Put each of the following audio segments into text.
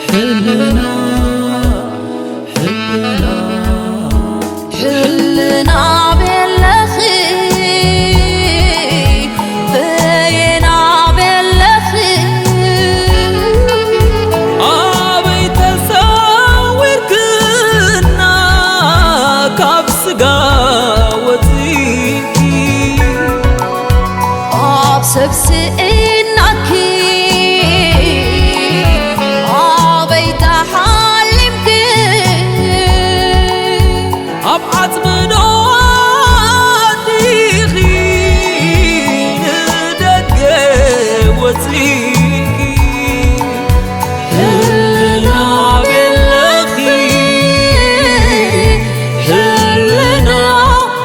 ሕልና፣ ሕልና፣ ሕልና ቤለኺ፣ በየና ቤለኺ፣ ኣበይ ተሰዊርክና ካብ ስጋ ወፂእኪ፣ ኣብ ሰብ ስኢናኪ፣ ኣበይ ተሓሊምኪ፣ ኣብ ዓፅሚ ዶ ኣቲኺ ንደገ ወፂእኪ፣ ሕልና ቤለኺ፣ ሕልና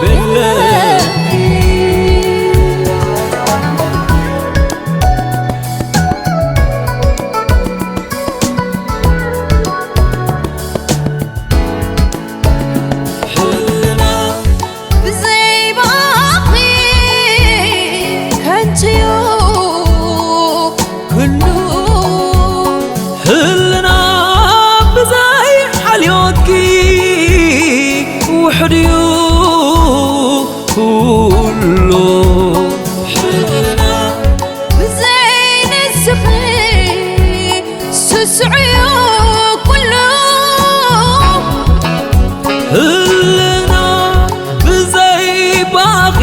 ቤለኺ። ሕልና ብዘይ ባኺ ከንቱ'ዩ ኩሉ። ሕልና ብዘይ ሓልዮትኪ ውሑድ'ዩ ኩሉ። ሕልና ብዘይ ንስኺ ስሱዕ'ዩ ኩሉ። ህልና ብዘይ ባኺ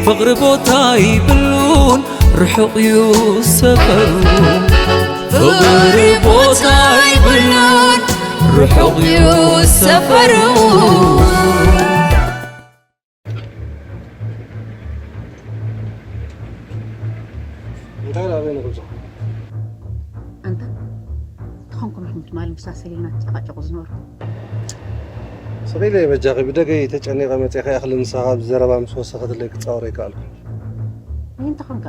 ፍቕሪ ቦታ ይብሉን ርሑቕ እዩ ሰፈሩ። ፍቕሪ ቦታ ይብሉን ርሑቕ እዩ ሰፈሩ። እንታይ ዳኣ በይኑ ክብጾ? ኣንታ፣ ተኾንኩም ኢኹም ትማሊ ምሳሰ ኢልና ትጨቃጨቁ ዝነበርኩም። ስቕ ኢለ እየ በጃኺ፣ ብደገይ ተጨኒቐ መጺኤ ከይኣኽሊ ንስኻ ካብ ዘረባ ምስ ወሰኸትለይ ክጻወር ኣይከኣልኩን። እንታይ እንተኾንካ?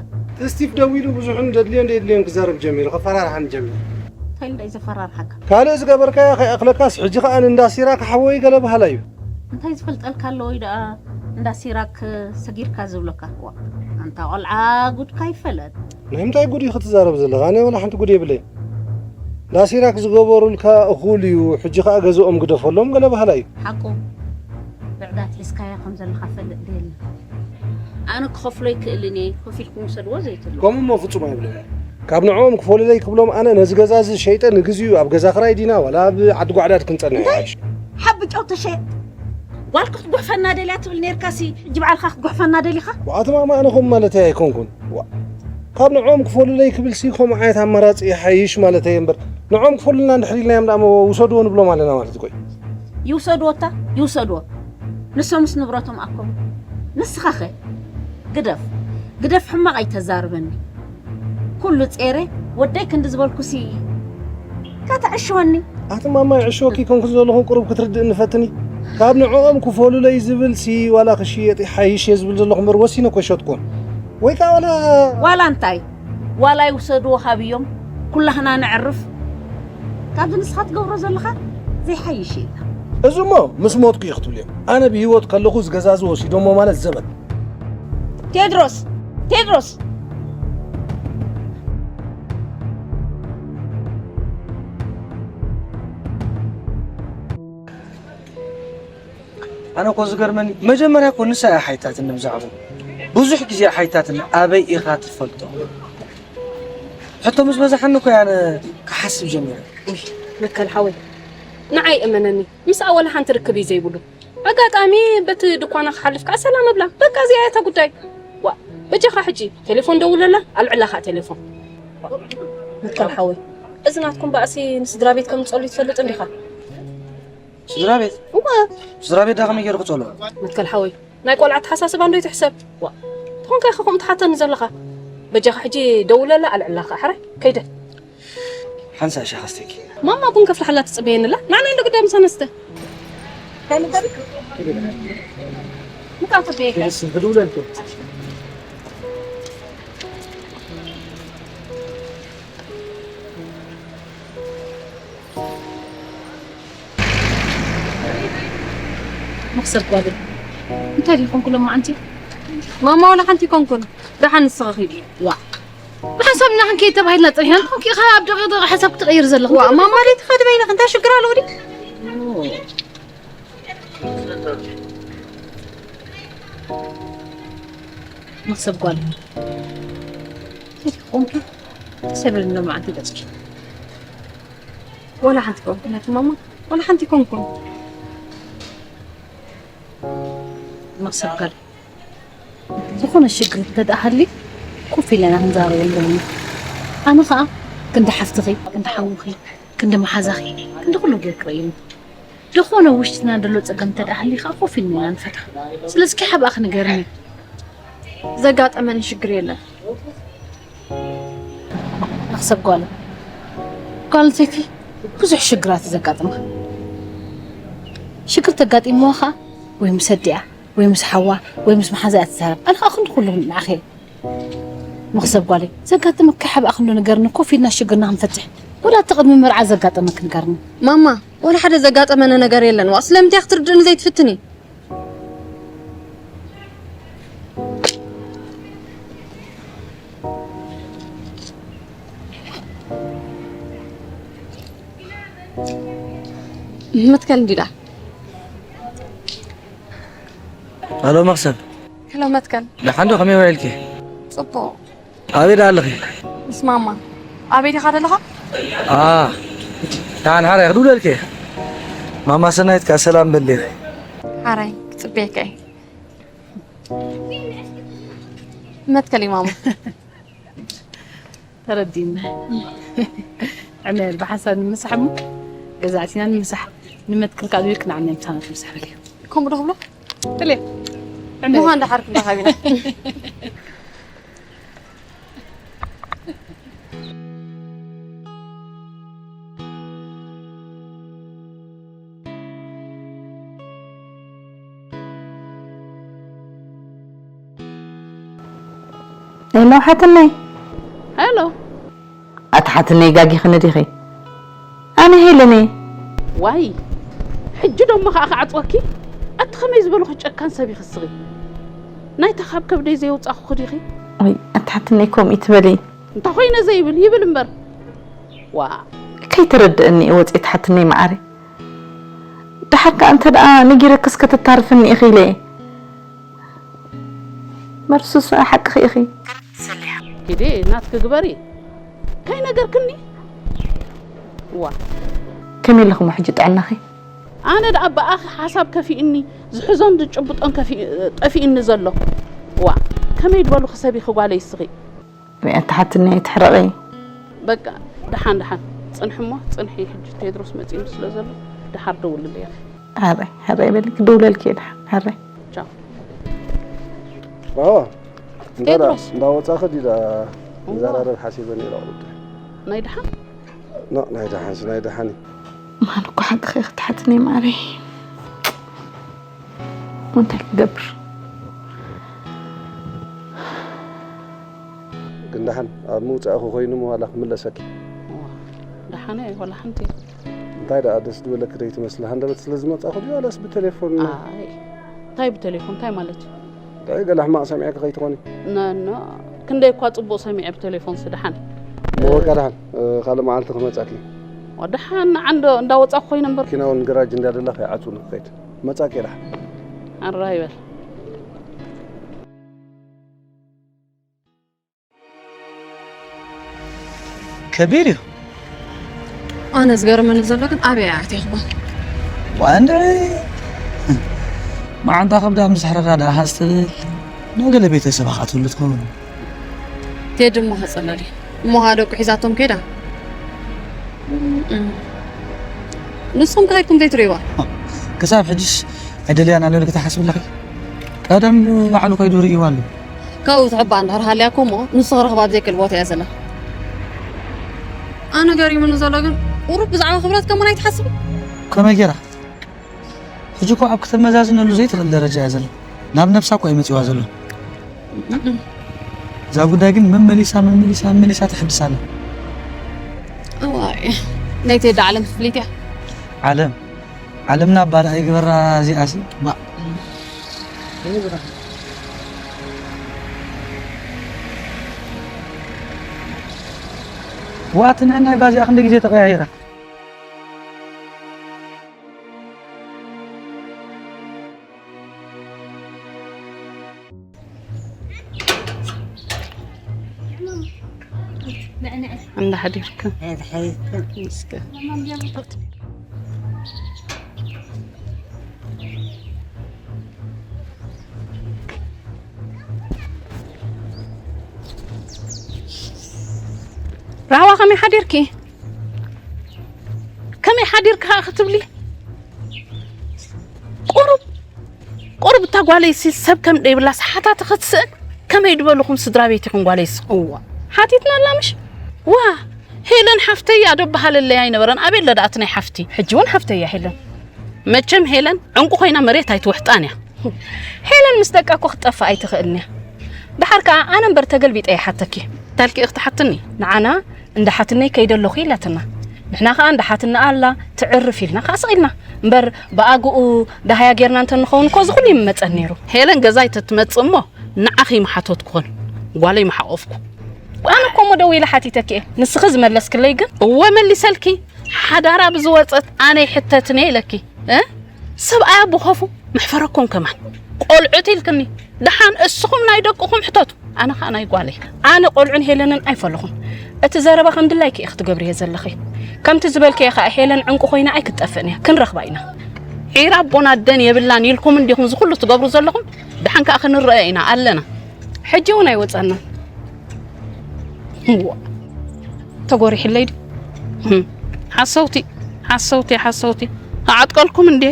ስቲፍ ደዊሉ ብዙሕን ዘድልዮን ዘየድልዮን ክዛረብ ጀሚሩ፣ ከፈራርሓኒ ጀሚሩ። እንታይ ኢሉ እዩ ዘፈራርሓካ? ካልእ ዝገበርካዮ ከይኣኽለካስ፣ ሕጂ ከኣ ንእንዳ ሲራክ ሓወይ ገለ በሃላይ እዩ። እንታይ ዝፈልጠልካ ኣለዎ እዩ ደኣ እንዳ ሲራክ ሰጊርካ ዝብለካ? ዋ፣ ኣንታ ቆልዓ ጉድካ ይፈለጥ። ናይ ምንታይ ጉድ ኢኺ ትዛረቢ ዘለኻ? ኣነ ዋላ ሓንቲ ጉድ የብለይን። እንዳ ሲራክ ዝገበሩልካ እኹል እዩ፣ ሕጂ ከኣ ገዝኦም ግደፈሎም ገለ በሃላይ እዩ። ሓቁ፣ ብዕዳት ሒዝካዮ ከም ዘለኻ ፈልጥ ድየለ። ኣነ ክኸፍሎ ኣይክእልን እየ፣ ከፊልኩም ውሰድዎ ዘይትብሉ። ከምኡ እሞ ፍጹም ኣይብልን። ካብ ንዕኦም ክፈልለይ ክብሎም ኣነ ነዚ ገዛ እዚ ሸይጠ ንግዚኡ ኣብ ገዛ ክራይ ዲና ዋላ ኣብ ዓዲ ጓዕዳድ ክንጸንሕ እንታይ? ይሓይሽ። ሓቢ ጨው ተሸየጥ። ጓል ክትጉሕፈና ደልያ ትብል ነርካሲ፣ ሕጂ በዓልኻ ክትጉሕፈና ደሊኻ? ኣቲ ማማ ኣነ ከምኡ ማለተይ ኣይኮንኩን። ዋ፣ ካብ ንዕኦም ክፈልለይ ክብልሲ ከምኡ ዓይነት ኣማራጺ ይሓይሽ ማለተይ እምበር፣ ንዕኦም ክፈልልና እንድሕር ኢልናዮም ደኣ እሞ ውሰድዎ ንብሎም ኣለና ማለት እዩ። ቆይ። ይውሰድዎ እታ፣ ይውሰድዎ። ንሶምስ ንብረቶም ኣኮም። ንስኻኸ? ግደፍ፣ ግደፍ ሕማቕ ኣይተዛርበኒ። ኩሉ ጼረ ወደይ ክንዲ ዝበልኩሲ ከተዕሽወኒ። ኣቲ ማማ ይዕሽወኪ ኮንኩ ዘለኹን ቁሩብ ክትርድእኒ ፈትኒ። ካብ ንዕኦም ክፈልለይ ዝብልሲ ዋላ ክሽየጥ ይሓይሽ እየ ዝብል ዘለኹ እምበር ወሲነ እኮ ይሸጥኩን። ወይ ከኣ ዋላ ዋላ እንታይ? ዋላ ይውሰድዎ ሃብዮም፣ ኩላህና ነዕርፍ። ካብዚ ንስኻ ትገብሮ ዘለኻ ዘይሓይሽ እዩ። እዚ እሞ ምስ ሞትኩ እዩ ክትብልዮም። ኣነ ብህይወት ከለኹ ዝገዛዚ ወሲዶሞ ማለት ዘበት። ቴድሮስ! ቴድሮስ! ኣነ እኮ ዝገርመኒ፣ መጀመርያ እኮ ንሳ እያ ሓይታትኒ ብዛዕባኡ። ብዙሕ ግዜ ሓይታትኒ፣ ኣበይ ኢኻ ትፈልጦ? ሕቶ ምስ በዛሓኒ እኮ እየ ኣነ ክሓስብ ጀሚረ። ውይ፣ መከል ሓወይ፣ ንዓይ እመነኒ፣ ምስኣ ወላ ሓንቲ ርክብ እዩ ዘይብሉ። ኣጋጣሚ በቲ ድኳና ክሓልፍ ከኣ ሰላም እብላ። በቃ እዚኣ እያ እታ ጉዳይ። ዋ፣ በጃኻ ሕጂ ቴሌፎን ደውለላ፣ ኣልዕላ ከኣ ቴሌፎን። መከል ሓወይ፣ እዚ ናትኩም ባእሲ ንስድራ ቤት ከምጽኣሉ ትፈልጥ እንዲኻ? ስድራ ቤት? እወ። ስድራ ቤት ዳ ከመይ ገይሩ ክጸልኦ? መትከል ሓወይ፣ ናይ ቆልዓ ኣተሓሳስባ እንዶ ይትሕሰብ። ዋ፣ ተኾንካ ኢኻ ከምኡ ትሓተኒ ዘለኻ። በጃኻ ሕጂ ደውለላ ኣልዕላ ከኣ ሕራይ ከይደ። ሓንሳእ ሻሂ ከስትየኪ። ማማ ቡን ከፍልሓላ ትጽበየኒ ኣላ። ንዓና እንዶ ግዳ ምሳና ስተ። እንታይ ምንታይ? ምቃ ተበየካ። ክድውለልኩ። መኽሰብ ጓል። እንታይ ድዩ ኮንኩ ሎማዓንቲ? ማማ ዋላ ሓንቲ ኮንኩን። ደሓን ንስኺ ኺዲ። ዋ። ብሓንሳብ ኢና ክንከይድ ተባሂልና ጸኒሕና። እንታይ ኮንኪ ኢኻ ኣብ ደቂቕ ደቂቕ ሓሳብ ክትቕይሪ ዘለኺ? ዋ፣ ማማ፣ ደይ ትኸዲ በይንኺ፣ እንታይ ሽግር ኣለዎ ድዩ? መኽሰብ ጓል። ቆምኪ? ሰብር ነው ማለት ይደስኪ። ወላ ሓንቲ ኮንኩ፣ ናቲ ማማ፣ ወላ ሓንቲ ኮንኩ። መኽሰብ ጓል። ዝኾነ ሽግር እንተደኣ ሃልዩ ኮፍ ኢለና ክንዛረበሉ ኣለና። ኣነ ኸኣ ክንዲ ሓፍትኺ፣ ክንዲ ሓውኺ፣ ክንዲ መሓዛኺ፣ ክንዲ ኩሉ ጌርክረይ እዩ። ዝኾነ ውሽጥና ዘሎ ጸገም እንተደኣ ሃልዩ ኸኣ ኮፍ ኢልና ኢና ንፈትሖ። ስለዚ እስኪ ሓብኣኺ ንገርኒ። ዘጋጠመኒ ሽግር የለን። መኽሰብ ጓል፣ ጓል ኣንስተይቲ ብዙሕ ሽግራት እዩ ዘጋጥማ። ሽግር ተጋጢምዋ ኸኣ ወይ ምስ ኣዲኣ ወይ ምስ ሓዋ ወይ ምስ መሓዛ እያ ትዛረብ። ኣነ ኸኣ ክንዲ ኩሉ ንዓኺ እየ። መኽሰብ ጓለይ፣ ዘጋጠመኪ ሓብኣ ክንዶ ንገርኒ፣ ኮፍ ኢልና ሽግርና ክንፈትሕ። ወላ እቲ ቅድሚ መርዓ ዘጋጠመኪ ንገርኒ። ማማ፣ ወላ ሓደ ዘጋጠመኒ ነገር የለን። ዋ፣ ስለምንታይ ክትርድእኒ ዘይትፍትኒ? መትከል እንዲዳ። ኣሎ መኽሰብ። ሄሎ መትከል። ደሓን ዶ? ከመይ ውዒልኪ? ጽቡቕ። ኣበይ ደኣ ኣለኺ? ምስ ማማ። ኣበይ ዲኻ ዘለኻ? ኣ፣ ደሓን ሓራይ ክድውለልኪ እየ። ማማ ሰናይት ከኣ ሰላም በልለይ። ሓራይ ክጽበየካ እየ። መትከል እዩ ማማ። ተረዲእና። ዕመል ብሓንሳብ ንምሳሕ እሞ ገዛ ኣቲና ንምሳሕ። ንመትከል ከኣ ዝብል ክንዓና ምሳና ንምሳሕ በልዮ። ከምኡ ዶ ክብሎ? በልዮ። ዕመል። ምዃን ደሓር ክንረኻብ ኢና። ሄሎ ሓትነይ። ሄሎ። ኣቲ ሓትነይ ጋጊኽኒ ዲኺ? ኣነ ሄለን እየ። ዋይ፣ ሕጂ ዶ እሞ ኸኣ ክዓጽወኪ? ኣቲ ኸመይ ዝበልኹ ጨካን ሰብ ኢኺ እስኺ? ናይታ ካብ ከብደይ ዘየውጻእኹኺ ዲኺ? ወይ ኣቲ ሓትነይ ከምኡ ይትበሊ። እንተ ኾይነ ዘይብል ይብል እምበር። ዋ። ከይተረድእኒ እየ ወጺኤ ኣቲ ሓትነይ መዓረይ። ደሓር ከኣ እንተ ደኣ ነጊረክስ ከተታርፍኒ ኢኺ ኢለ እየ። መርሱስ ሓቅኺ ኢኺ። ኪዲ ናትኪ ግበሪ። ከይነገርክኒ? ዋ። ከመይ ኣለኹሞ ሕጂ ጥዕናኺ? ኣነ ደኣ ብኣኺ ሓሳብ ከፊእኒ፣ ዝሕዞን ዝጭብጦን ከፊ-፣ ጠፊእኒ ዘሎ። ዋ። ከመይ ዝበልኺ ሰብ ኢኺ ጓለይ እስኺ? ሪኣ ተሓትኒ ኣይትሕረቒ። በቃ፣ ደሓን፣ ደሓን። ጽንሒ እሞ፣ ጽንሒ። ሕጂ ቴድሮስ መጺኡኒ ስለ ዘሎ፣ ደሓር ደውልለይ ኢኺ። ሕራይ፣ ሕራይ በሊ፣ ክድውለልኪ እየ ደሓን፣ ሕራይ። ቻው። ባባ፣ እንዳ-፣ ቴድሮስ። እንዳወጻኺ ድዩ ደኣ እዋ። ንዘራረብ ሓሲበ ነይረ ኣቑርብቲ። ናይ ደሓን? ኖ፣ ናይ ደሓንስ፣ ናይ ደሓን እዩ። ማን እኮ ሓቅኺ ክትሓትኒ ማረይ። እንታይ ክገብር? ግን ደሓን ኣብ ምውጻእኹ ኮይኑ ምዋላ ክምለሰኪ። እዋ፣ ደሓነ ዋላ ሓንቲ። እንታይ ደኣ ደስ ዝበለኪ ደይ ትመስሊ? ሃንደበት ስለ ዝመጻኹ ድዩ ዋላስ ብቴሌፎን? ኣይ፣ እንታይ ብቴሌፎን? እንታይ ማለት እዩ? እንታይ ገለ ሕማቕ ሰሚዐኪ ከይትኾኒ? ኖ፣ ኖ፣ ክንደይ እኳ ጽቡቕ ሰሚዐ ብቴሌፎንስ ደሓን። እሞ በቃ ደሓን፣ እ፣ ካልእ መዓልቲ ክመጻኪ። ወደሓን ንዓ እንዶ-፣ እንዳወጻኹ ኮይነ እምበር። መኪና እውን ገራጅ እንዳ ደላ ከይዓጽውኒ ክኸይድ። መጻኪ ደሓን። ኣራ ይበል። ከቢድ እዩ። ኣነ ዝገርመኒ ዘሎ ግን ኣበይ እያ ኣዕቲኽዋ? ዋንድዒ መዓንጣ ከብዳ ምስ ሕረራ ደኣ ሃዝ ትብል። ንገለ ቤተሰባ ክትህሉ ትኸውን። ቴዲ እሞ ከጸለል እዩ። እሞ ከኣ ደቁ ሒዛቶም ከይዳ። እም። ንስኹም ከ ከይድኩም ዘይትርእይዋ? ክሳብ ሕጅስ ኣይደልያን ኣሎ ኢልኪ ትሓስቢ ኣለኺ? ቀደም ባዕሉ ከይዱ ርእይዋ ኣሎ። ካብኡ ትሕባእ እንድሕር ሃልያ እኮ እሞ ንሱ ክረኽባ ኣብ ዘይክእል ቦታ እያ ዘላ። ኣነ ገሪሙኒ ዘሎ ግን ቁሩብ ብዛዕባ ክብረት ከማን ኣይትሓስብን? ከመይ ገይራ? ሕጂ እኮ ኣብ ክትመዛዝነሉ ዘይትኽእል ደረጃ እያ ዘላ። ናብ ነብሳ እኮ እዩ መጺዋ ዘሎ። እዛ ጉዳይ ግን መመሊሳ፣ መመሊሳ፣ መመሊሳ ትሕድስ ኣላ። እዋይ፣ ናይ ቴዲ ዓለም ፍልይቲ እያ። ዓለም፣ ዓለምና ባዳ ኣይግበራ እዚኣሲ። ባ-፣ ዋትንዕና ጋዜኣ ክንደ ግዜ ተቐያየራ። እንዳ ሓዲርካ። እንዳ ሓዲርካ። እስከ። ራህዋ ከመይ ሓዲርኪ? ከመይ ሓዲርካ ክትብሊ? ቁሩብ ቁሩብ እታ ጓለይሲ ሰብ ከም ደይብላ ሰሓታቲ ክትስእን ከመይ ድበልኹም ስድራ ቤት ኢኹም ጓለይሲ? እዋ ሓቲትና ኣላ ምሽ? ዋ ሄለን ሓፍተይ ኣዶ በሃለለይ ኣይነበረን ኣበይ ኣለዳ እቲ ናይ ሓፍቲ? ሕጂ እውን ሓፍተይ እያ ሄለን። መቸም ሄለን ዕንቁ ኮይና መሬት ኣይትውሕጣን እያ። ሄለን ምስ ደቃ እኮ ክትጠፍእ ኣይትኽእልን እያ። ደሓር ከኣ ኣነ እምበር ተገልቢጠ ይሓተኪ። ታልኪ ክትሓትኒ? ንዓና እንዳ ሓትነይ ከይደ ኣለኹ ኢላትና። ንሕና ከኣ እንዳ ሓትና ኣላ ትዕርፍ ኢልና ከኣ ስቕ ኢልና። እምበር ብኣግኡ ደሃያ ጌርና እንተ ንኸውን እኮ እዚ ኩሉ ይመጸን ነይሩ። ሄለን ገዛይ ተትመጽእ እሞ ንዓኺ ምሓተትኩኽን ጓለይ ምሓቆፍኩ። ኣነ እኮ እሞ ደው ኢለ ሓቲተኪ እየ። ንስኺ ዝመለስክለይ ግን እወ መሊሰልኪ። ሓዳራ ብዝወጸት ኣነ ይሕተትን እየ ኢለኪ እ ሰብኣያ ብኸፉ መሕፈረኩም ከማን ቆልዑት ኢልክኒ። ደሓን እስኹም ናይ ደቅኹም ሕተቱ ኣነ ኸኣ ናይ ጓለይ። ኣነ ቆልዑን ሄለንን ኣይፈለኹን። እቲ ዘረባ ከም ድላይኪ ኢኺ ትገብርዮ ዘለኺ። ከምቲ ዝበልክዮ ኸኣ ሄለን ዕንቁ ኮይና ኣይክትጠፍእን እያ። ክንረኽባ ኢና። ዒራ ኣቦን ኣደን የብላን ኢልኩም እንዲኹም ዝኹሉ ትገብሩ ዘለኹም። ደሓን ከኣ ክንረአ ኢና ኣለና። ሕጂ እውን ኣይወጸናን። እዋ ተጎሪሕለይ ድዩ? ህም፣ ሓሰውቲ ሓሰውቲ ሓሰውቲ ኣዓጥቀልኩም እንዴ?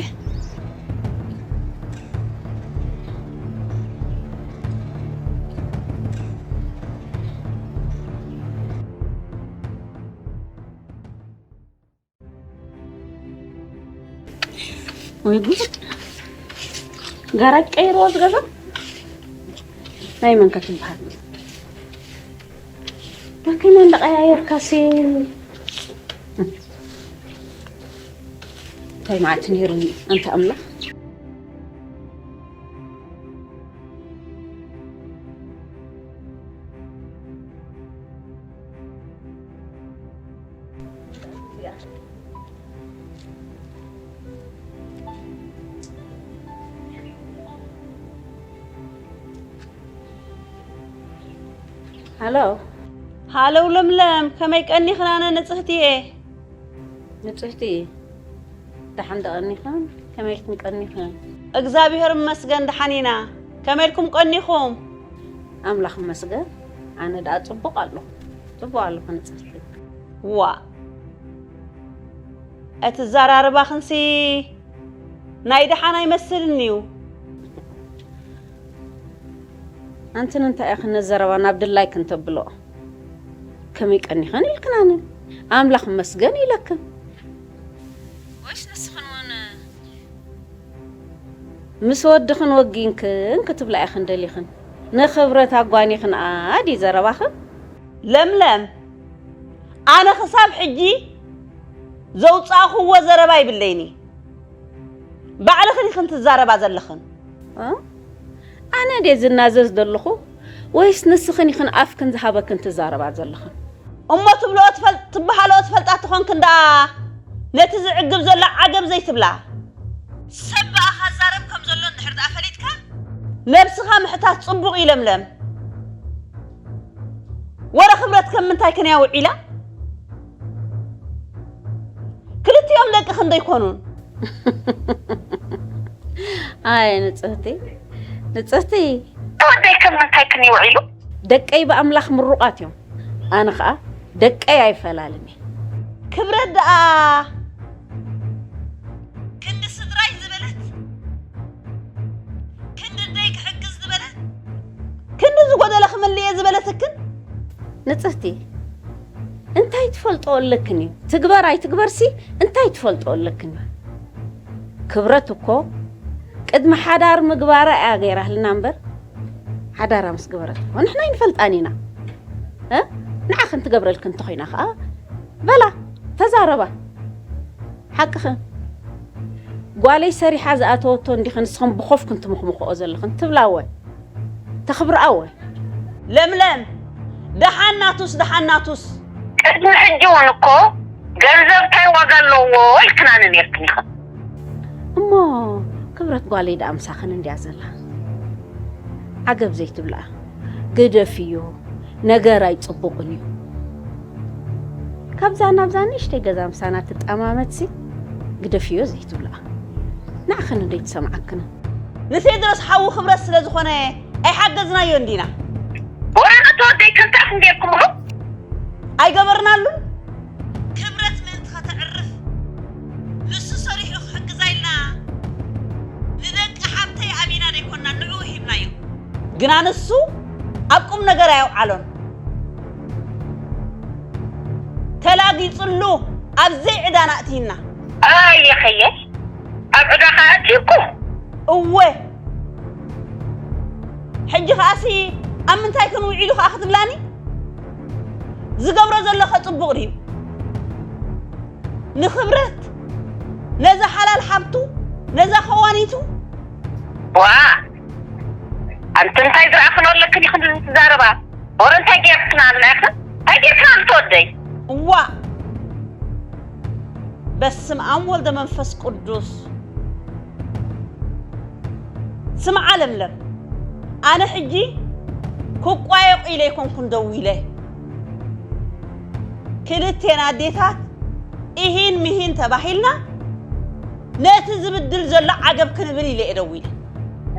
ወይ ጉድ! ጋራጅ ቀይርዎ ዝገዛ ናይ መን ከ ትበሃል? መኪና እንዳቐያየርካሲ እንታይ መዓት ነይሩኒ ኣንታ ኣምላኽ። ሃሎ። ሃለው ለምለም፣ ከመይ ቀኒኽን ኣነ ንጽህቲ እየ። ንጽህቲ፣ ደሓን ዶ ቀኒኽን? ከመይ ኢልክን ቀኒኽን? እግዚኣብሔር ይመስገን ደሓን ኢና። ከመይ ኢልኩም ቀኒኹም? ኣምላኽ ይመስገን፣ ኣነ ደኣ ጽቡቕ ኣለኹ። ጽቡቕ ኣለኹ ንጽህቲ። ዋእ፣ እቲ ኣዘራርባኽንሲ ናይ ደሓን ኣይመስልን እዩ። ኣንቲ ንምንታይ ኢኽን ነዚ ዘረባ ናብ ድላይክን ተብልኦ? ከመይ ቀኒኽን ኢልክናኒ? ኣምላኽ ይመስገን ኢለክን። ወይስ ንስኽን እውን ምስ ወድኽን ወጊንክን ክትብላ ኢኽን ደሊኽን? ንኽብረት ኣጓኒኽንኣ ድዩ ዘረባኽን? ለምለም፣ ኣነ ክሳብ ሕጂ ዘውጻእኽዎ ዘረባ ይብለይን እዩ። ባዕልኽን ኢኽን ትዛረባ ዘለኽን። እ? ኣነ ድየ ዝናዘዝ ዘለኹ ወይስ ንስኽን ኢኽን ኣፍክን ዝሃበክን ትዛረባ ዘለኽን? እሞ ትብልኦ ትፈል-፣ ትበሃልኦ ትፈልጣ ትኾንክን ደኣ ነቲ ዝዕግብ ዘሎ ዓገብ ዘይትብላ። ሰብ ብኣኻ ዛረብ ከም ዘሎ እንድሕር ደኣ ፈሊጥካ ነብስኻ ምሕታት ጽቡቕ እዩ ለምለም። ወረ ክብረት ከም ምንታይ ክንያ ውዒላ? ክልቲኦም ደቂ ክንደይ ኮኑን? ኣይ ንጽህቲ፣ ንጽህቲ። ወደይ ከም ምንታይ ክንያ ውዒሉ? ደቀይ ብኣምላኽ ምሩቓት እዮም። ኣነ ኸኣ ደቀይ ኣይፈላልን እየ። ክብረት ደኣ ክንዲ ስድራይ ዝበለት፣ ክንዲ ደይ ክሕግዝ ዝበለት፣ ክንዲ ዝጎደለ ክምልእ እየ ዝበለትክን? ንጽህቲ፣ እንታይ ትፈልጦ ኣለክን እዩ? ትግበር ኣይትግበርሲ እንታይ ትፈልጦ ኣለክን እዩ? ክብረት እኮ ቅድሚ ሓዳር ምግባራ እያ ገይራህልና እምበር፣ ሓዳራ ምስ ገበረት እኮ ንሕና ኣይንፈልጣን ኢና። እ? ንዓኽን ትገብረልክን እንተኾይና ኸኣ በላ ተዛረባ። ሓቅኽን። ጓለይ ሰሪሓ ዝኣተወቶ እንዲኽን ንስኽን ብኾፍክን ትምኽምኽኦ ዘለኽን ትብላ እወ። ተኽብርኣ እወ። ለምለም፣ ደሓን ናቱስ፣ ደሓን ናቱስ። ቅድሚ ሕጂ እውን እኮ ገንዘብ እንታይ ዋጋ ኣለዎ ኢልክናኒ ነይርክን ኢኽን። እሞ ክብረት ጓለይ ደኣ ምሳኽን እንድያ ዘላ። ዓገብ ዘይትብልኣ። ግደፍዮ፣ ነገር ኣይጽቡቕን እዩ። ካብዛ ናብዛ ንእሽተይ ገዛ ምሳና ትጠማመትሲ ግደፍዮ ዘይትብልኣ። ንዓኽን እንዶ ኣይትሰምዓክን። ንቴድሮስ ሓዉ ክብረት ስለ ዝኾነ ኣይሓገዝናዮን ዲና? ወረቐት ወደይ ከንታኹም ጌርኩምሉ? ኣይገበርናሉን። ክብረት ምእንቲ ከተዕርፍ ንሱ ሰሪሑ ክሕግዛ ኢልና ንደቂ ሓብተይ ኣቢና ደይኮና ንዕኡ ሂብናዮ። ግና ንሱ ኣብ ቁም ነገር ኣየውዓሎን። ተላጊጹሉ ኣብ ዘይዕዳና ኣእትይና። ኣየኸየ ኣብ ዕዳኻ ኣእትዩኩም? እወ። ሕጂ ኸኣሲ ኣብ ምንታይ ክንውዒሉ ኸኣ ክትብላኒ? ዝገብሮ ዘሎ ኸ ጽቡቕ ድዩ? ንኽብረት፣ ነዛ ሓላል ሓብቱ፣ ነዛ ኸዋኒቱ? ዋ! ኣንቲ እንታይ ዝረኣኽን ኣለክን ኢኽን ትዛረባ? ወረ እንታይ ጌርክና ኣለኽን? እንታይ ጌርክና ኣንቲ ወደይ? እዋ! በስመ ኣብ ወልደ መንፈስ ቅዱስ። ስምዓ ለምለም፣ ኣነ ሕጂ ክቋየቑ ኢለ ኣይኮንኩን ደዊለ። ክልቴና ኣዴታት ኢሂን ምሂን ተባሂልና ነቲ ዝብድል ዘሎ ዓገብ ክንብል ኢለ እየ ደዊለ።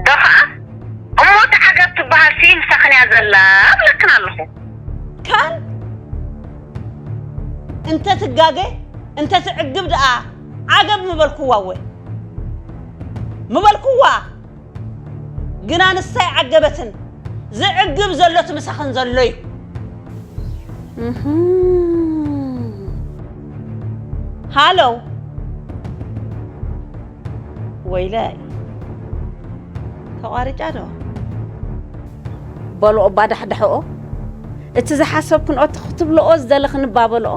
ዶ ኸዓ እሞ እቲ ዓገብ ትበሃል ሲ ምሳኽን እያ ዘላ እብለክን ኣለኹ። ካን እንተ ትጋገ እንተ ትዕግብ ደኣ ዓገብ ምበልኩዋ እወ። ምበልኩዋ። ግና ንሳ ኣይዓገበትን። ዝዕግብ ዘሎ እቲ ምሳኽን ዘሎ እዩ። እህም። ሃሎ። ወይለይ። ተቋሪጫ ዶ? በልኦ እባ ዳሕዳሕኦ። እቲ ዝሓሰብክንኦ እቲ ክትብልኦ ዝደለኽን እባ በልኦ።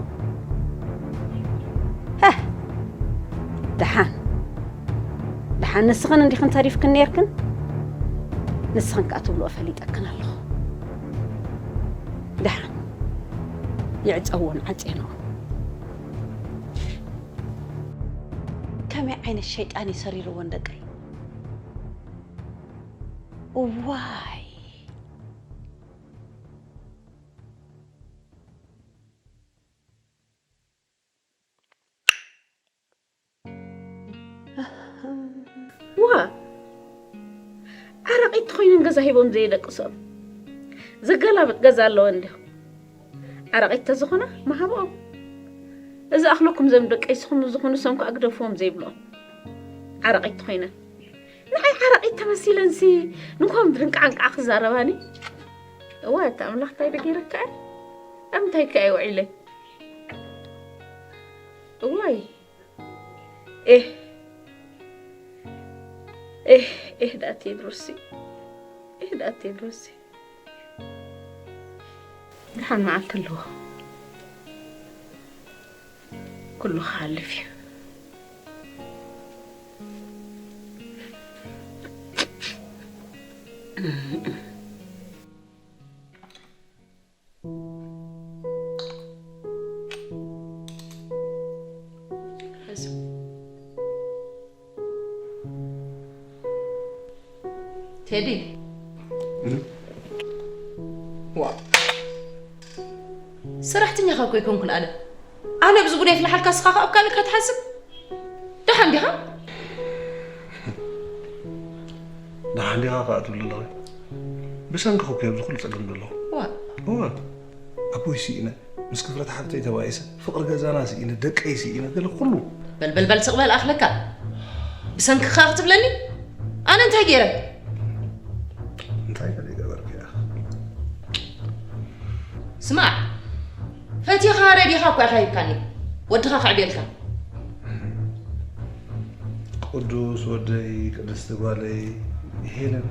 ሃህ። ደሓን። ደሓን ንስኽን እንዲኽን ተሪፍክን ነይርክን? ንስኽን ከኣ ትብልኦ ፈሊጠክን ኣለኹ። ደሓን። ይዕጸዎን ዓጼንኦን። ከመይ ዓይነት ሸይጣን እዩ ሰሪርወን ደቀይ? እዋይ። ዋ! ዓረቒት ተኾይነን ገዛ ሂቦም ዘየደቅስኦም። ዘገላብጥ ገዛ ኣለወን ድዩ? ዓረቒት ተዝኾና ምሃብኦም። እዚ ኣኽለኩም ዘም ደቀይ ስኹም ዝኾኑ ሰም ከኣ ግደፍዎም ዘይብልኦም። ዓረቒት ተኾይነን። ንዓይ ዓረቒት ተመሲለንሲ ንኮም ድንቃንቃ ክዛረባኒ። እዋ፣ ኣታ ኣምላኽ እንታይ ዶ ገይረካ እየ? ኣብ ምንታይ ከ እየ ውዒለ? እዋይ። ኤህ። ኤህ፣ ኤህ፣ ደኣ ቴድሮስሲ። ኤህ፣ ደኣ ቴድሮስሲ። ደሓን መዓልቲ ኣለዎ። ኩሉ ክሓልፍ እዩ። ቴዲ። እም? ዋ። ሰራሕተኛኻ እኮ ኣይኮንኩን ኣነ። ኣነ ብዚ ጉዳይ ፍልሓልካ፣ እስኻ ኸኣ ኣብ ካልእ ክትሓስብ። ደሓን ዲኻ? ደሓን ዲኻ ኸኣ ትብሉ ኣለኺ? ብሰንክኺ እኮ ኣብዚ ኩሉ ጸገም ዘለኹ። ዋ። እወ። ኣቦይ ስኢነ፣ ምስ ክፍረት ሓብተይ ተባኢሰ፣ ፍቕሪ ገዛና ስኢነ፣ ደቀይ ስኢነ፣ ገለ ኩሉ። በል፣ በል፣ በል፣ ስቕ በል ኣኽለካ። ብሰንክኻ ክትብለኒ? ኣነ እንታይ ገይረ? እንታይ ገለ ይገበርኪ ኢኻ? ስማዕ፣ ፈቲኻ ረዲኻ እኳ ኢኻ ሂብካኒ። ወድኻ ከዕብየልካ። ቅዱስ ወደይ፣ ቅድስቲ ጓለይ፣ ሄለን።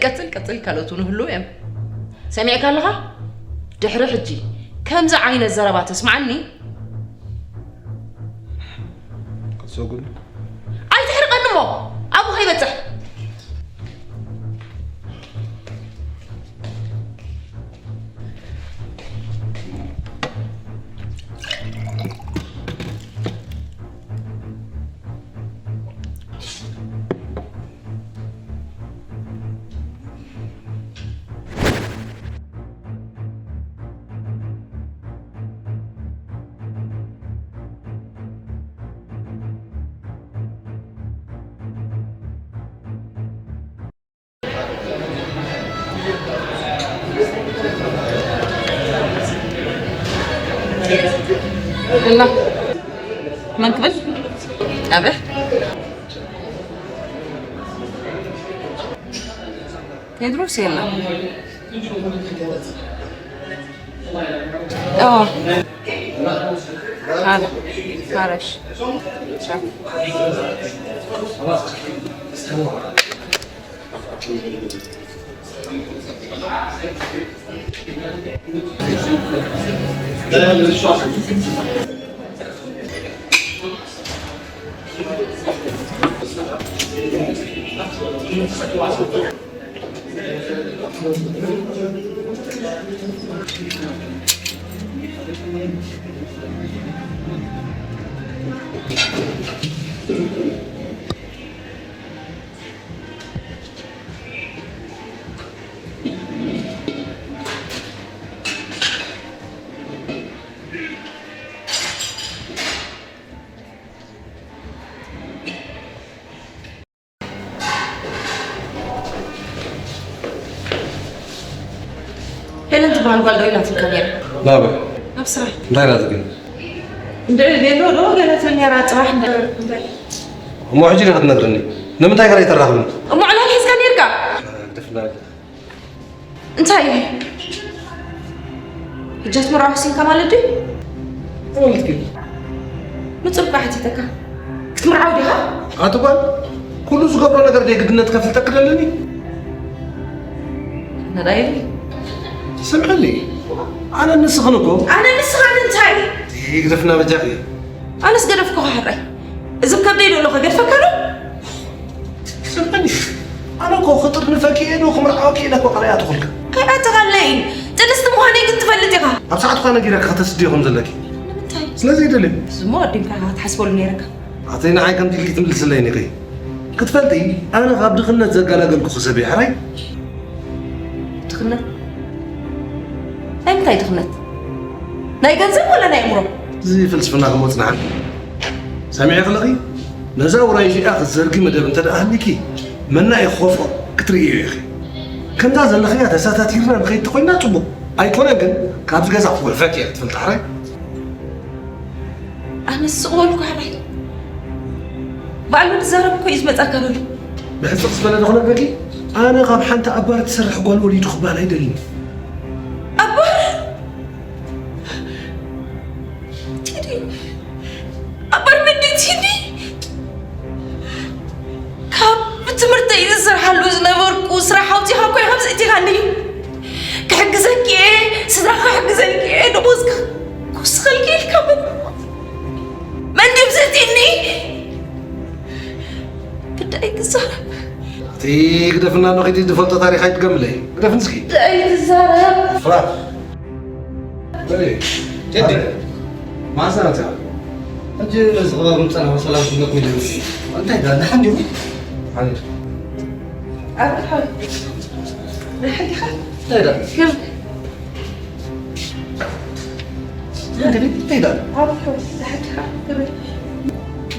ቀጽል፣ ቀጽል፣ ካልኦት እውን ህልው እዮም። ሰሚዕካ ኣለኻ? ድሕሪ ሕጂ ከምዚ ዓይነት ዘረባ ተስምዓኒ። ክትሰጉኒ? ኣይትሕርቐኒ እሞ ኣብኡ ከይበጽሕ። እና መን ክብል? ኣበ ቴድሮስ የላ። ኦ፣ ኣረ፣ ኣረሽ። ሄለን ትበሃል ጓል ዶ ኢላትልካ ነይራ? ናበይ? ኣብ ስራሕ። እንታይ ኢላትኪ? እንድዒ ቬሎ ዶ ገለ ትብል ነይራ ጽባሕ እንዳ-፣ እንታይ? እሞ ሕጂ ዲኻ ክትነግርኒ? ንምንታይ ከ ኣይተራኽብን? እሞ ዕላል ሒዝካ ነይርካ? ግደፍና። እንታይ? ሕጂ ክትምርዖ ወሲንካ ማለት ድዩ? እንታይ ማለት እዩ? ንጹር እኳ ሓቲተካ። ክትምርዓው ዲኻ? ኣቲ ጓል፣ ኩሉ ዝገብሮ ነገር ድየ ግድነት ከፍልጠኪ ደለኒ? ነዳይኒ። ስምዕኒ፣ ኣነ ንስኽን እኮ። ኣነ ንስኻ እንታይ? ይግደፍና በጃኺ። ኣነስ ገደፍኩኻ ሕራይ። እዚ ከብደይ ዶ ኣሎ ከገድፈካ ዶ? ስምዕኒ፣ ኣነ እኮ ክጥርንፈኪ እየ ዶ ክምርዓወኪ ኢለ እኮ ቃል ኣይኣተኹልክን። ኣይኣተኻለይን። ጥንስቲ ምዃነይ ግን ትፈልጥ ኢኻ። ኣብ ሰዓቱ እኳ ነጊረኪ ከተስድዮ ከም ዘለኪ። ንምንታይ? ስለ ዘይደልዮ። እዚ እሞ ኣዲምካ ኢኻ ክትሓስበሉ ነይርካ። ኣተይ ንዓይ ከምቲ ኢልኪ ትምልስለይን ኢኺ። ክትፈልጢ፣ ኣነ ካብ ድኽነት ዘገላገልኩኺ ሰብ እየ፣ ሕራይ? ድኽነት? ናይ ምንታይ ድኽነት? ናይ ገንዘብ ወላ ናይ ኣእምሮ? እዚ ፍልስፍና ክመጽናሓ። ሰሚዐ ከለኺ፣ ነዛ ውራይ እዚኣ ክትዘርጊ መደብ እንተ ደኣ ሃሊኪ፣ መና እዩ ክኸፍኦ ክትርእዮ ኢኺ። ከምዛ ዘለኽያ ተሳታቲርና ንኸይድ ተኾይንና ጽቡቕ። ኣይኮነን ግን፣ ካብዚ ገዛ ክጎልፈኪ እየ ክትፈልጢ ሕራይ። ኣነ ስቕ በልኩ ሕራይ። ባዕሉ ክዛረብ እኮ እዩ ዝመጻካ ዘሎ። ብሕጽቕ ዝበለ ዶ ክነግረኪ? ኣነ ካብ ሓንቲ ኣባር ትሰርሕ ጓል ወሊዱ ክበሃል ኣይደልን። ኣባር? ቴዲ፣ ኣባር መን ድዩ ቴዲ? ካብ ትምህርተይ ዝሰርሓሉ ዝነበርኩ ስራሕ ኣውጺኻ እኮ ኢኻ ዘእቲኻኒ። ክሕግዘኪ እየ፣ ስድራኻ ክሕግዘልኪ እየ፣ ደሞዝ ክውስኸልኪ ኢልካ መን፣ መን ድዩ ዘእትየኒ? ግዳይ ትዛረብ። እቲ ግደፍና እንዶ ኺዲ ዝፈልጦ ታሪኽ ኣይትገምለይ። ግደፍኒ እስኪ። ግዳይ ትዛረብ። ፍራ። ቴዲ፣ መዓስ ናት እያ? ሕጂ ነዚ ከባቢ ምጸና ሰላም ትብለኩም ኢለ። እንታይ ዳ፣ ደሓን ዲኹም? ሓሊፍ። ኣርሓ። ደሓን ዲኻ? እንታይ ዳ? ከም እንግዲህ እንታይ ዳ? ኣርሓ። ደሓን ዲኻ? ክብል።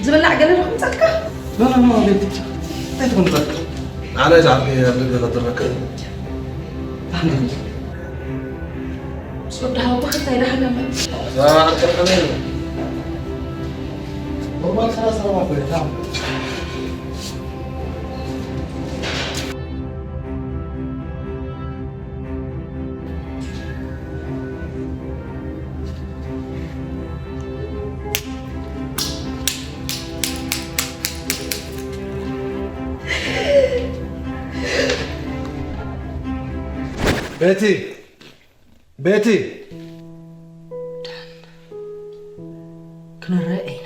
ዝብላዕ ገለ ዶ ክምጻልካ? ኖ፣ ኖ፣ ኖ፣ ቤት። እንታይ ትኾን ትበል? ኣነ ዝዓቢ ኣብ ደገ ከድረከ። ኣንተ። ሶዳ ሀዋ እንታይ ደሃለመ? ኖርማል ሰላሳ ሰባት ወይ ታም። ቤቲ፣ ቤቲ። ክንረአ ኢና።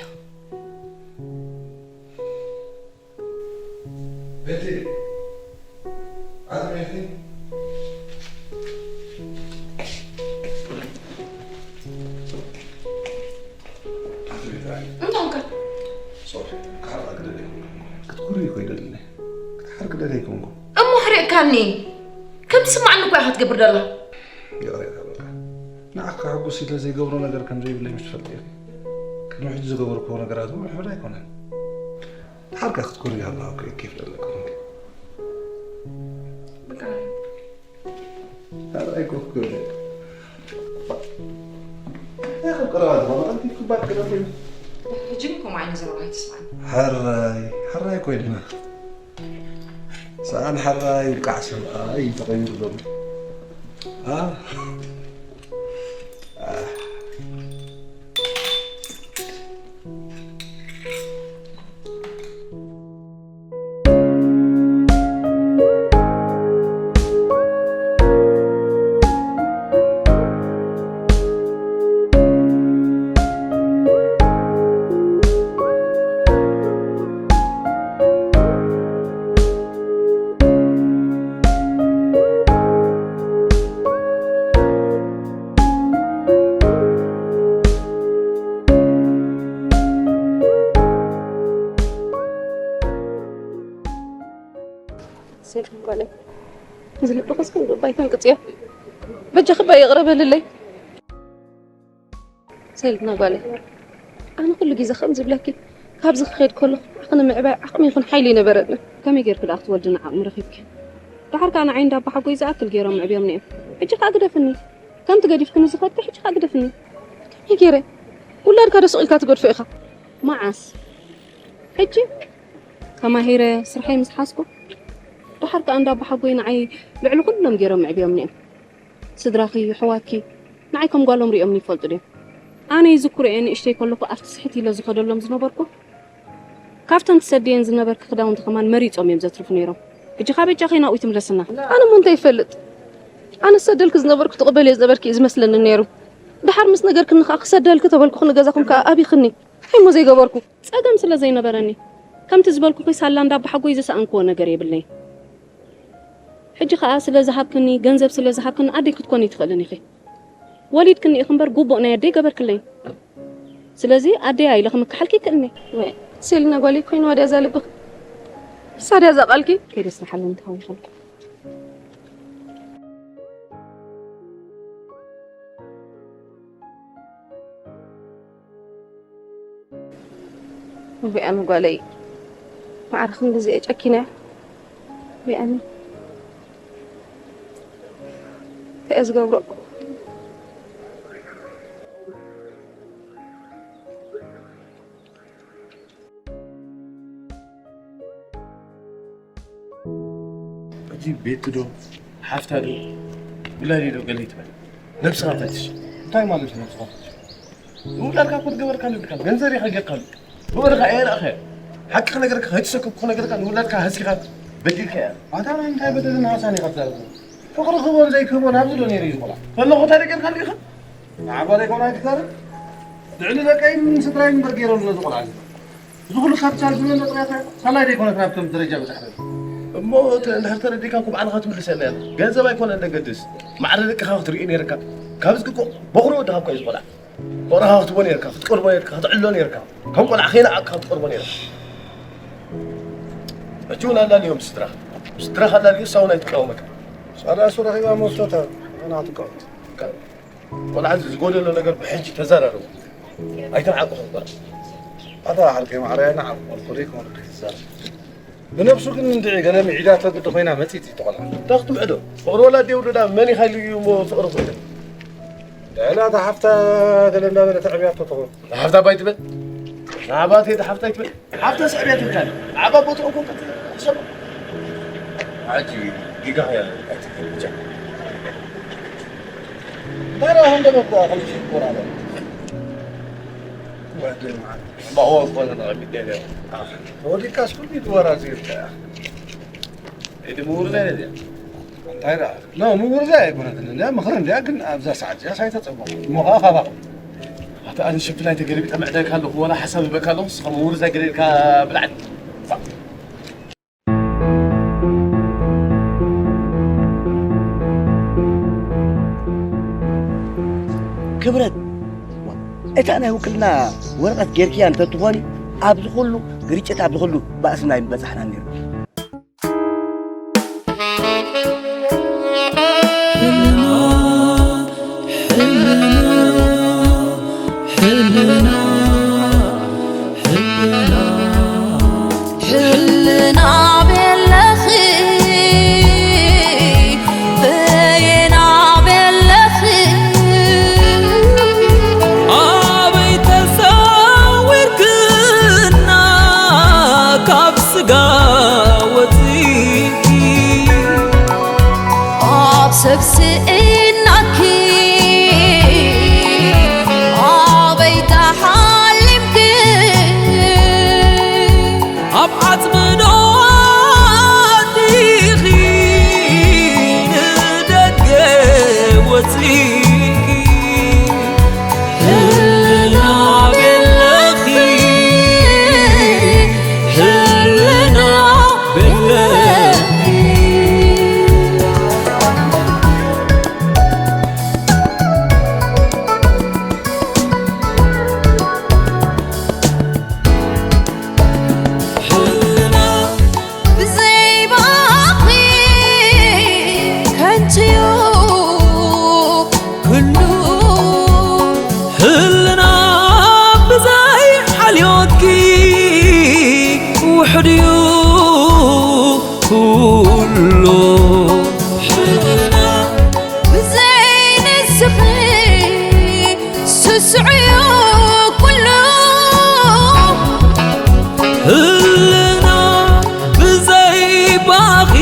ቤቲ፣ ኣቲ ቤቲ። ኣቲ ቤቲ፣ ኣይ። እንታይ ኾንካ? ሶሪ፣ ክሓርቕ ግደል ኣይኮንኩን። ክትኩሪ እኮ ይደልኒ። ክትሓርቂ ደል ኣይኮንኩን። እሞ ሕሪቕካኒ። ከም ትስማዓኒ እኮ ኢኻ ትገብር ደላ። ይቕሬታ በቃ። ንዓኺ ከሐጉስ ኢለ ዘይገብሮ ነገር ከም ዘይብለይ ምስ ትፈልጢ ኢኺ። ቅድሚ ሕጂ ዝገበርክዎ ነገራት እውን ውሑድ ኣይኮነን። ደሓር ከኣ ክትኮርያ ኣለዋ እኮ፣ ኬፍ ደለካ ኮንኪ። በቃ። ኣረ ኣይኮፍኩ። ቀረባ ዝኾነ ቀልጢፍ ክባር ክነፍር። ሕጂ ግን ከምኡ ዓይነት ዘረባ ኣይትስማዕኒ። ሕራይ፣ ሕራይ ኮይንና። ሰኣን ሕራይ፣ ውቃዕ ሰብኣይ እዩ ተቐይሩ ዘሎ። ኣ? ኣ። ሴፍ ጓለይ፣ እዚ ልብኺ እስኪ እንዶ ባይታ እንቅጽዮ። በጃኺ እባ ይቕረ በልለይ። ሰሊና ጓለይ፣ ኣነ ኩሉ ግዜ ከም ዝብለኪ፣ ካብዚ ክኸይድ ከለኹ ንዓኺ ንምዕባይ ዓቕሚ ይኹን ሓይሊ ኣይነበረንን። ከመይ ጌርኪ ደኣ ክትወልዲ ንዓቕሚ ረኺብኪ? ደሓር ከኣ ንዓይ እንዳ ኣባሓጎይ ዝኣክል ጌሮም ኣዕብዮምኒ እዮም። ሕጂ ከኣ ግደፍኒ። ከምቲ ገዲፍክኒ ዝኸድኪ ሕጂ ከኣ ግደፍኒ። ከመይ ጌረ? ውላድካ ዶ ስቕ ኢልካ ትገድፎ ኢኻ? መዓስ? ሕጂ ተማሂረ ስርሐይ ምስ ሓዝኩ፣ ደሓር ከኣ እንዳ ኣባሓጎይ ንዓይ ልዕሊ ኩሎም ጌሮም ኣዕብዮምኒ እዮም። ስድራኺ፣ ኣሕዋትኪ ንዓይ ከም ጓሎም ሪኦምኒ ይፈልጡ ድዮም? ኣነ ይዝክሮ እየ ንእሽተይ ከለኹ ኣብቲ ስሕት ኢለ ዝኸደሎም ዝነበርኩ፣ ካብተን ትሰድየን ዝነበርኪ ክዳውንቲ ከማን መሪጾም እዮም ዘትርፉ ነይሮም። ሕጂ ከ በጃኺ ናብኡ ትምለስና። ኣነ እሞ እንታይ ይፈልጥ? ኣነ ዝሰደልኪ ዝነበርኩ ትቕበልዮ ዝነበርኪ እዩ ዝመስለኒ ነይሩ። ደሓር ምስ ነገርክኒ ከኣ ክሰደልኪ ተበልኩኺ ንገዛኹም ከኣ ኣቢኽኒ። እንታይ እሞ ዘይገበርኩ? ጸገም ስለ ዘይነበረኒ፣ ከምቲ ዝበልኩኺ ሳላ እንዳ ኣባሓጎይ ዝሰኣንክዎ ነገር የብለይን። ሕጂ ከኣ ስለ ዝሃብክኒ፣ ገንዘብ ስለ ዝሃብክኒ ኣደይ ክትኮኒ ትኽእልን ኢኺ። ወሊድክኒ ኢኺ እምበር ግቡእ ናይ ኣደይ ገበርክለይን። ስለዚ ኣደይ ኢለ ክምክሓልኪ ይክእልኒ። ወይ፣ ሴሊና ጓለይ ኮይንዋ ድያ እዛ ልብኺ? እሳ ድያ እዛ ቃልኪ? ከይደ ስርሓለኒ ተሃዊኸልኩ። ቢኣሚ ጓለይ፣ ማዕረ ክንድዚ እየ ጨኪነ? ቢኣሚ፣ እንታይ እየ ዝገብሮ? ሕጂ ቤቲ ዶ ሓፍታ ዶ ውላደይ ዶ ገለ ይትበል። ነብስኻ ፈትሽ። እንታይ ማለት እዩ ነብስኻ ፈትሽ? ንውላድካ እኮ ትገበርካሉ የብልካን። ገንዘብ ኢኻ ጌርካሉ። ብኡ ኢኻ ኣየርኣኻዮ። ሓቂ ክነግረካ፣ ከይተሰከፍኩ ክነግረካ፣ ንውላድካ ሃሲኻ በዲልካያ። ኣታ ናይ እንታይ በደልን ሃሳን ኢኻ ትዛረብ? ፍቕሪ ክህቦን ዘይክህቦን ኣብዚ ዶ ነይሩ እዩ ዝቆልዓ? ፈለኹ ታሪክ ጌርካሉ ኢኻ? ንዓባ ዘይኮነ ኣይትዛረብ። ልዕሊ ደቀይን ስድራይን እምበር ገይረሉ ነዚ ቆልዓ እዚ። እዚ ኩሉ ካፒታል ዝመነ ጥራይ ሳላይ ዘይኮነት ናብቶም ደረጃ በጻሕና። እሞ ተ-፣ እንድሕር ተረዲእካ እኮ ባዕልኻ ትምልሰልና ኢኻ። ገንዘብ ኣይኮነን ዘገድስ። ማዕረ ደቅኻ ክትርኢ ነይርካ። ካብዚ እኮ በኹሪ ወድኻ እኮ እዩ ዝቆልዓ። ፍቕርኻ ክትቦ ነይርካ፣ ክትቀርቦ ነይርካ፣ ክትዕሎ ነይርካ። ከም ቆልዓ ከይነዓቕካ ክትቀርቦ ነይርካ። ሕጂ እውን ኣላልዮም ስድራኻ። ስድራኻ ኣላልዮ፣ እሳ እውን ኣይትቃወመካ። ሳላ እሱ ረኺባ መፍቶታ፣ ንሕና ክትቃወም። ቆልዓ እዚ ዝጎደሎ ነገር ብሕጂ ተዘራረቡ። ኣይተንዓቅኹም ቆልዓ። ኣታ ዓርከይ ማዕረ ኣይንዓቕኹም፣ ኩሉ ይኮኑ ዘይትዛረብ። ብነብሱ ግን እንድዒ ገለ ምዒዳቶ ግዲ ኮይና መጺት እዩ ተቆልዓ። እንታይ ክትምዕዶ? ፍቕሪ ወላዲ የብሉ ዳ መን ይኻይሉ እዩ እሞ ፍቕሪ ፍቕሪ? ልዕሊ ኣታ ሓፍታ ገለ እንዳበለ ተዕብያቶ ተኾን። ንሓፍታ ባይ ትበል። ንኣባቴ ዳ ሓፍታ ይትበል። ሓፍታ ስዕብያ ትብካል። ዓባ ቦትኡ ኮንካ ትሰማ። ዓጂ ጊጋ ያ። እንታይ ዳ ሃንደ በቃ ከምዚ ይቆራረጥ። ጓደኛ። ባዋ እኮ ነው የሚደረገው። ተወዲካስ ኩሉ ይትወራ ዜርካ። ኢድ ምውርዛ ኢለ እዚኣ። እንታይ ደኣ? ኖ፣ ምውርዛ ኣይኮነትን። እንዳ ምኽሪ እንድያ፣ ግን ኣብዛ ሰዓት እዚኣ ኣይተጸበኹ። እሞ ኸዓ ካባኹም። ኣታ ኣነ ሽፍላይ ተገለቢጠ መዕደካ ኣለኹ፣ ወላ ሓሳብ ይበካ ኣለኹ፣ ንስኻ ምውርዛ ገለ ኢልካ ብላዕሊ። ክብረት፣ እታ ናይ ውክልና ወረቐት ጌርክያ እንተትኾኒ፣ ኣብዚ ኩሉ ግርጭት፣ ኣብዚ ኩሉ ባእስና ኣይምበጻሕናን ነይሩ። ሕልና ቤለኺ በየና ቤለኺ ሰብ ስእናኪ ኣበይ ተሓሊምኪ? ኣብ ዓጽምዶ ኣዲኺ ንደገ ወጺእኪ? ህልና ቤለኺ፣ ህልና ቤለኺ። ህልና ብዘይ ባኺ ከንቱዩ ኩሉ። ህልና ብዘይ ሓልዮትኪ ውሕድዩ ኩሉ። ህልና ብዘይ ንስኺ ስስዑዩ ኩሉ። ህልና ብዘይ ባኺ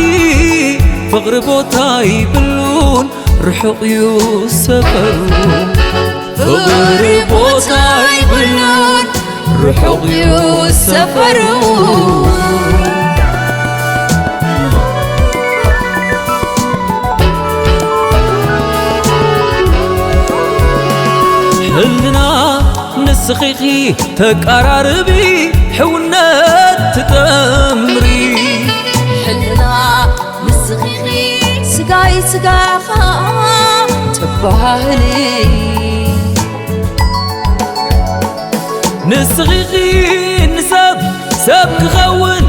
ፍቕሪ ቦታ ይብሉን ርሑቕ እዩ ሰፈሩ። ፍቕሪ ቦታ ይብሉን ርሑቕ እዩ ሰፈሩ። ህልና ንስኺ ኢኺ ተቃራርቢ ሕውነት ትጠምሪ። ሕልና ንስኺ ኢኺ ስጋይ ስጋኻ ትባህሊ። ንስኺ ኢኺ ንሰብ ሰብ ክኸውን